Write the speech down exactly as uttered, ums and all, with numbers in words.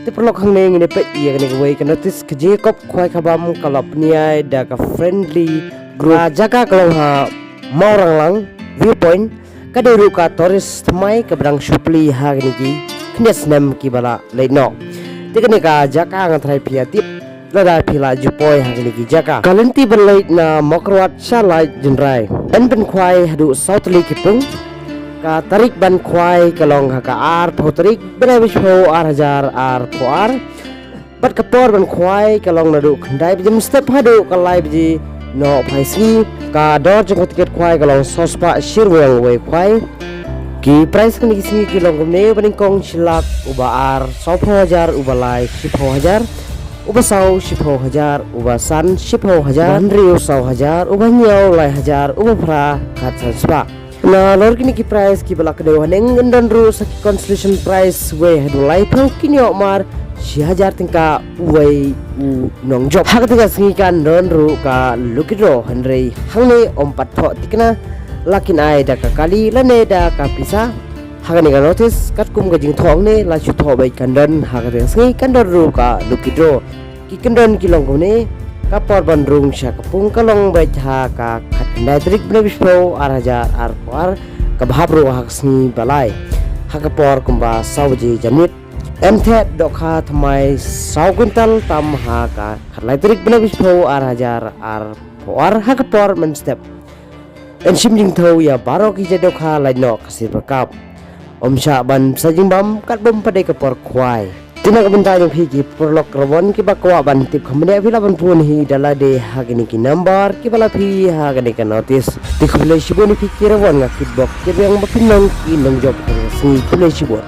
Te paralok, hangne ngin ïa peit ïa kane kawei ka notice, ka jingïakop khwai khabam ka la pynïaid da ka Friendly Group. Ka jaka ka long ha Mawranglang Viewpoint, ka dei ruh ka tourist thymmai kaba dang shu plie ha kine ki khyndiat snem kiba la leit noh. Te kane ka jaka nga tharai phi ïa tip lada phi la ju poi ha kine ki jaka. Ka lynti ban leit na Mawkyrwat sha Laitumkhrah, yn pynkhwai haduh saw tylli ki pung. Ka tarik ban khwai ka long ha ka arphew tarik bnai ba shiphew, ar hajar arphew ar. Bad ka por ban khwai ka long naduh khyndai baje mynstep haduh ka lai baje nohphai sngi. Ka dor jong ka tiket khwai ka long saw spah shi ryngwiang uwei u khwai. Ki prize kine ki sngi ki long kumne: uba nyngkong shi lak, uba ar sawphew hajar, uba lai shiphew hajar, uba saw shiphew hajar, uba san shiphew hajar, uba hynriew saw hajar, uba hynñiew lai hajar, uba phra khatsan spah. Nalor kine ki prize kiba la kdew haneng, yn don ruh sa ki consolation prize wei haduh laiphew, kin ïoh mar shi hajar tyngka uwei u nongjop. Ha kata ka sngi kan don ruh ka lucky draw, hynrei hangne ym pat thoh thikna la kin ai da ka kali lane da ka pisa. Ha kane ka notice katkum ka jingthoh hangne la shu thoh beit kan don ha kata ka sngi kan don ruh ka lucky draw. Ki kyndon ki long kumne: ka por ban rung sha ka pung ka long beit ha ka khatkhyndai tarik bnai ba shiphew, ar hajar arphew ar, kaba hap ruh ha ka sngi ba lai ha ka por kumba saw baje janmiet. Yn theh dohkha thymmai saw kwintal tam ha ka khatlai tarik bnai ba shiphew, ar hajar arphew ar, ha ka por mynstep. Yn shim jingthew ïa baroh ki jait dohkha lait noh ka sir ba kap. Ym shah ban sa jingbam katba ym pat dei ka por khwai. Te na ka bynta jong phi ki paralok rawon kiba kwah ban tip kham bniah, phi lah ban phone hi da lade ha kine ki number kiba la plie ha kane ka notice. Te khublei shibun ïa phi ki rawon, nga kitbok kitrwiang ba phin long ki nongjop ha kane ka sngi. Khublei shibun.